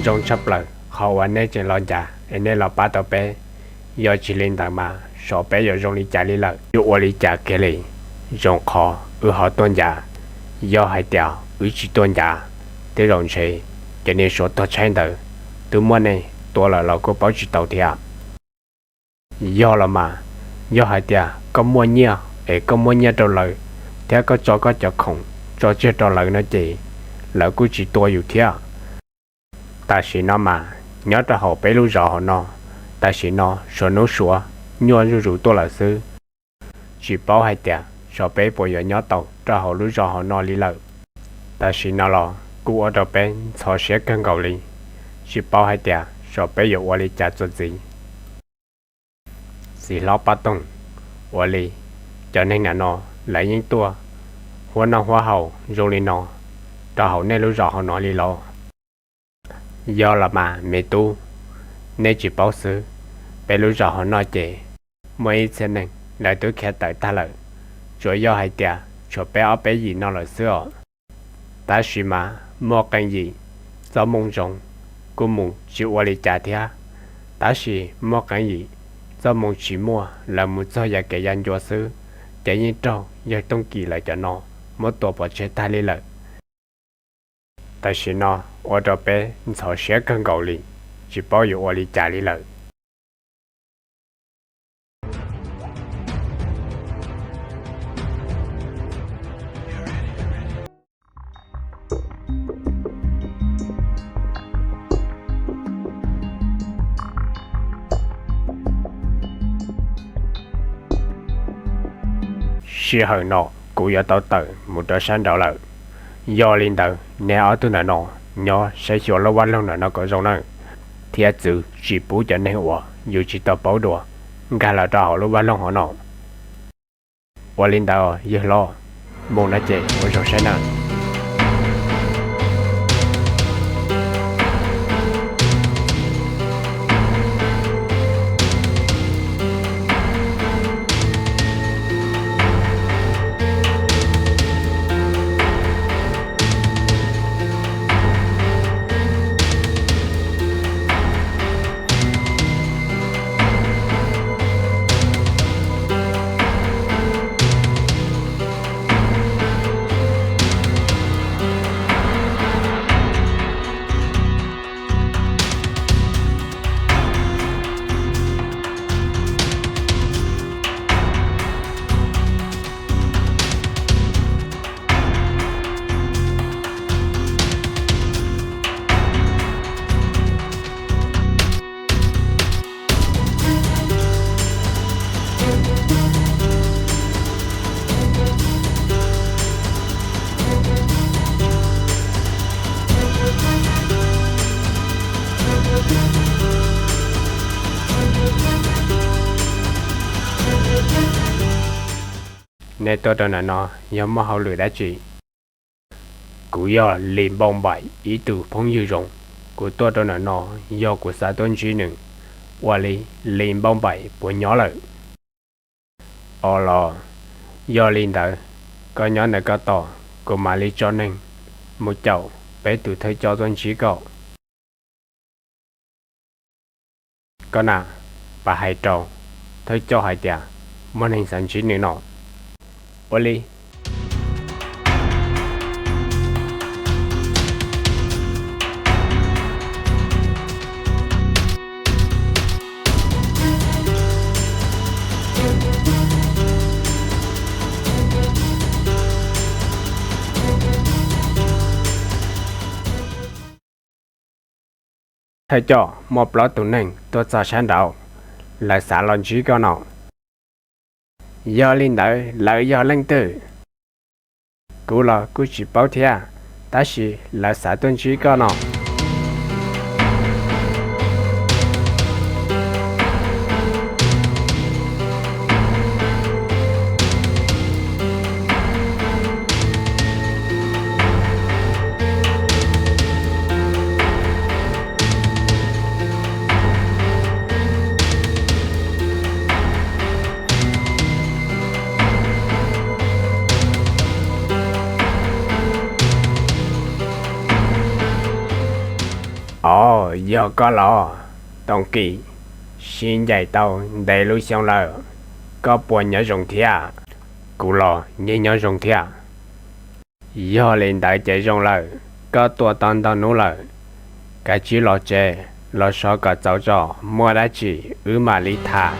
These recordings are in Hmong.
Zoo tshaj plaws qhov uas nej tseem los ncav es nej los pab tau peb. Yog tsis li ntawd mas xyov peb yuav zoo li cas li lawm, yuav ua li cas kiag li. Zoo qhov wb ho tuaj ncav. Yog hais tias wb tsis tuaj ncav, tej zaum ntshe cov niag suav tuag tshaib ntawd twb muab nej tua lawm los kuj paub tsis tau thiab. Yog los mas, yog hais tias koj muaj nyiaj es koj muab nyiaj rau lawv, thiab koj tso koj cov khoom tso tseg rau lawv no ces lawv kuj tsis tua yus thiab. Tam sim no mas nyob rau hauv peb lub zos hauv no, tam sim no suav hnub suav nyuaj zuj zus tuaj lawm xwb. Tsis paub hais tias xyov peb puas yuav nyob tau rau hauv lub zos hauv no li lawm. Tam sim no los kuj ua rau peb ntxhov siab kawg nkaus li, tsis paub hais tias xyov peb yuav ua li cas txuas ntxiv. Txiv hlob Paj Toog, ua li cov neeg nam no lawv yeej tuaj huab noj huab haus zoo li no rau hauv nej lub zos hauv no li los? Yog los mas me tub, nej tsis paub xwb, peb lub zos hauv no ces muaj ib txhia neeg lawv twb khiav tawm tag lawm, tsuas yog hais tias tshuav peb ob peb yim no lawm xwb os. Tab sis mas muaj qee yim txoj moo zoo kuj mus tsis ua li cas thiab, tab sis muaj qee yim txoj moo tsis muaj, lawv mus txog ya kev ya ncua xwb, ces yeej raug yawg Tooj Kim lawv cov no muab tua pov tseg tag li lawm. Tam sim no ua rau peb ntxhov siab kawg nkaus li, tsis paub yuav ua li cas li lawm. Sij hawm no kuv yuav tau tawm mus rau sab nraud lawm. Yog li ntawd nej ob tug ntawm no nyob saib xyuas lub vaj loog ntawm no kom zoo nawb, thiab txwv tsis pub cov neeg uas yus tsis tau paub dua nkag los rau hauv lub vaj loog hov no. Ua li ntawd yawg hlob, mus no ces ua zoo saib nawb. Nej tuaj rau ntawm no yog muaj hauj lwm dab tsi? Kuv yog Lis Npauj Npaim ib tug phooj ywg zoo. Kuv tuaj rau ntawm no yog kuv xav tuaj ntsib nws. Ua li Lis Npauj Npaim puas nyob lawm? Os los, yog li ntawd koj nyob ntawm koj tos, kuv mam li tso neeg mus caum peb tus thawj coj tuaj ntsib koj. Koj na, pab hais rau thawj coj hais tias muaj neeg xav ntsib nws no. Ua li. Thawj coj, muaj plaub tus neeg tuaj txog sab nraud, lawv xav los ntsib koj no. Yog li ntawd lawv yog leej twg? Kuv los kuj tsis paub thiab, tab sis lawv xav tuaj ntsib koj no. Au, yog koj los? Tooj Kim, sib ncaim tau ntev lub xyoo lawm, koj puas nyob zoo thiab? Kuv los yeej nyob zoo thiab. Yog li ntawd ces zoo lawm, koj tuaj tau ntau hnub lawm, kav tsij los tsev los so kom txaus tso, muaj dab tsi wb mam li tham.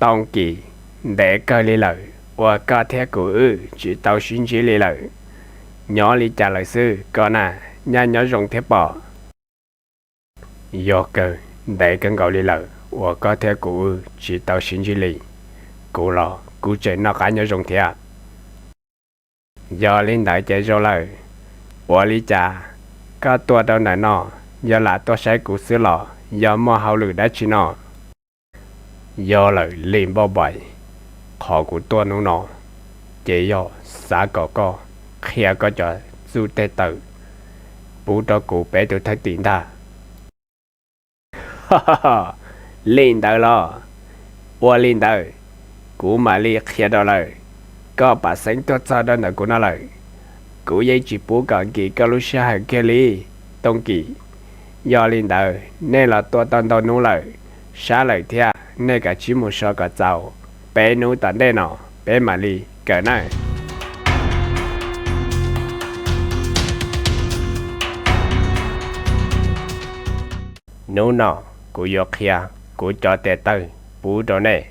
Tooj Kim, ntev kawg li lawm uas koj thiab kuv wb tsis tau sib ntsib li lawm. Nyob li cas lawm xwb koj na, nyaj nyob zoo thiab pob? Yog kawg, ntev kawg nkaus li lawm uas koj thiab kuv wb tsis tau sib ntsib li. Kuv los kuv tseem noj qab nyob zoo thiab. Yog li ntawd ces zoo lawm. Ua li cas koj tuaj rau ntawm no, yog lam tuaj saib kuv xwb los yog muaj hauj lwm dab tsi no? Yog lawm Lis Npauj Npaim, qhov kuv tuaj hnub no ces yog xav kom koj qhia koj cov txuj teg taws pub rau kuv peb tus thwj tim ntag. Li ntawd los? Ua li ntawd, kuv mam li qhia rau lawm. Koj pam xeeb tuaj txog rau ntawm kuv no lawm, kuv yeej tsis pub kom nkim koj lub sij hawm kiag li, Tooj Kim. Yog li ntawd nej los tuaj tau ntau hnub lawm, sab lawm thiab, nej kav tsij mus so kom txaus, peb hnub tom ntej no peb mam li kawm nawb. Hnub no kuv yuav qhia kuv cov tes taw pub rau nej.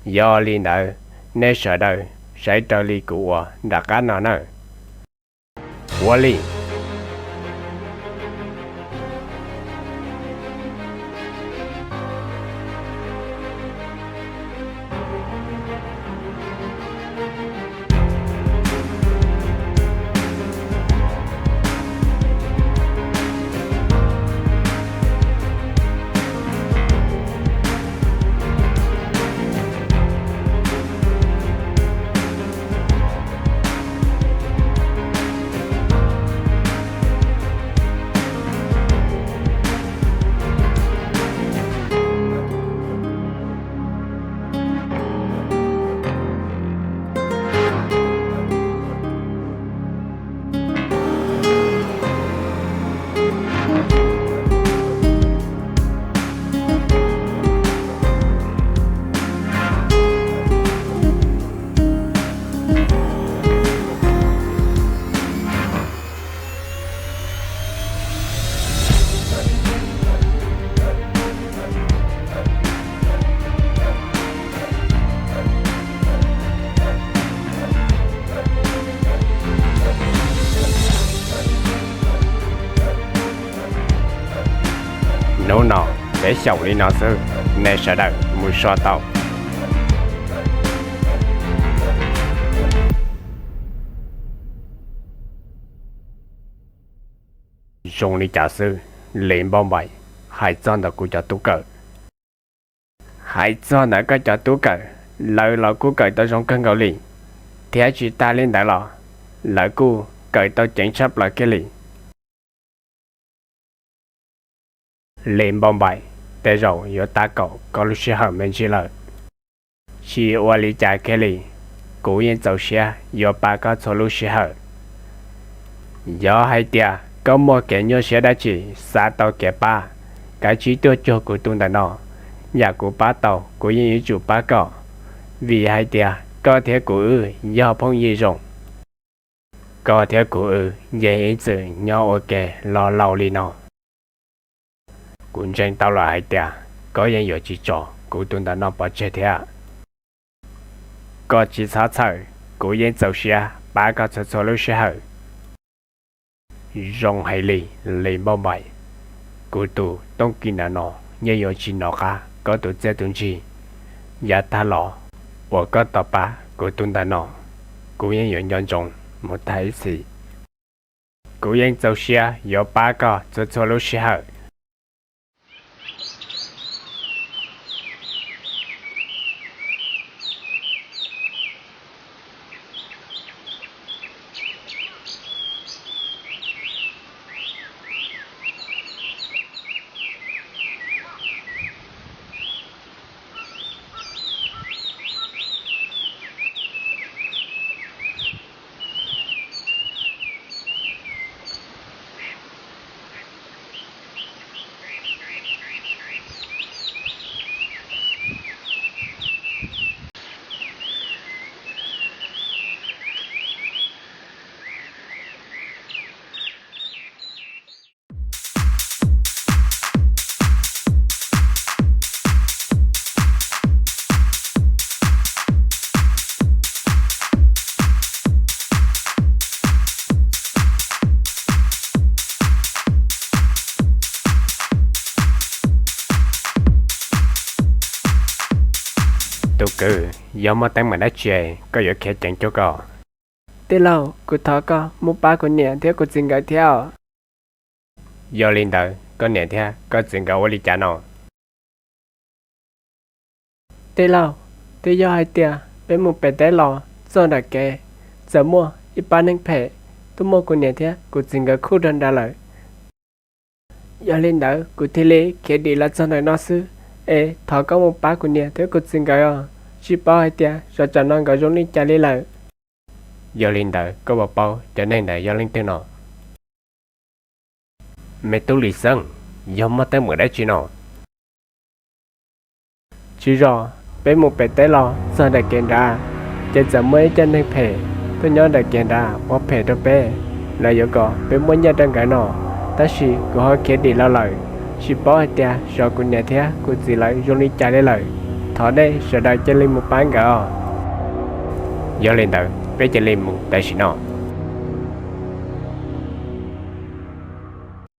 Yog li ntawd, nej sawv daws saib raws li kuv ua nram qab no nawb. Ua li. Hnub no peb xyaum li no xwb, nej sawv daws mus so tau. Zoo li cas xwb, Lis Npauj Npaim, hais txog ntawm kuv cov tub kawm. Hais txog ntawm koj cov tub kawm, lawv los kuj kawm tau zoo kawg nkaus li, thiab tsis tas li ntawd los lawv kuj kawm tau ceev tshaj plaws kiag li. Lis Npauj Npaim, tej zaum yuav tab kaum koj lub sij hawm me ntsis lawm. Tsis ua li cas kiag li, kuv yeej txaus siab yuav pab koj txhua lub sij hawm. Yog hais tias koj muaj kev nyuaj siab dab tsi xav tau kev pab, kav tsij tuaj cuag kuv tus ntawm no, yam kuv pab tau kuv yeej yuav tsum pab koj, vim hais tias koj thiab kuv wb yog phooj ywg zoo. Koj thiab kuv wb yeej ib txwm nyob ua ke los laus li no. Kuv ntseeg tau lawm hais tias koj yeej yuav tsis tso kuv tus ntawm no pov tseg thiab. Koj tsis txhob txhawj, kuv yeej txaus siab pab koj txhua txhua lub sij hawm. Zoo heev li, Lis Npauj Npaim, kuv tus Tooj Kim ntawm no yeej yuav tsis hnov qab koj tus txiaj tus ntsig. Yav tag los uas koj tau pab kuv tus ntawm no, kuv yeej yuav nco ntsoov mus tag ib txhis. Kuv yeej txaus siab yuav pab koj txhua txhua lub sij hawm. Tus kwv, yog muaj teeb meem dab tsi koj yuav khiav ceev cuag koj? Tij laug, kuv thov koj mus pab kuv niam thiab kuv txiv nkawd thiab. Yog li ntawd koj niam thiab koj txiv nkawd ua li cas no? Tij laug, twb yog hais tias peb mus pem teb los txog nram kev, txawm muaj ib pab neeg phem tuaj muab kuv niam thiab kuv txiv nkawd khuj rau nrad lawm. Yog li ntawd kuv thiaj li khiav dim los txog ntawm no xwb, es thov koj mus pab kuv niam thiab kuv txiv nkawd os, tsis paub hais tias zov tsam no nkawd zoo li cas li lawm. Yog li ntawd koj puas paub cov neeg ntawd yog leej twg no? Me tub Lis Xeeb, yog muaj teeb meem dab tsi no? Tsis zog, peb mus pem teb los txog nram kev nrad, ces txawm muaj ib co neeg phem tuaj nyob nram kev nrad ua phem rau peb. Lawv yuav kom peb muab nyiaj rau nkawd no, tab sis kuv ho khiav dim los lawm, tsis paub hais tias zov kuv niam thiab kuv txiv lawv zoo li cas li lawm. Thov nej sawv daws cia li mus pab nkawd os. Yog li ntawd peb cia li mus tam sim no.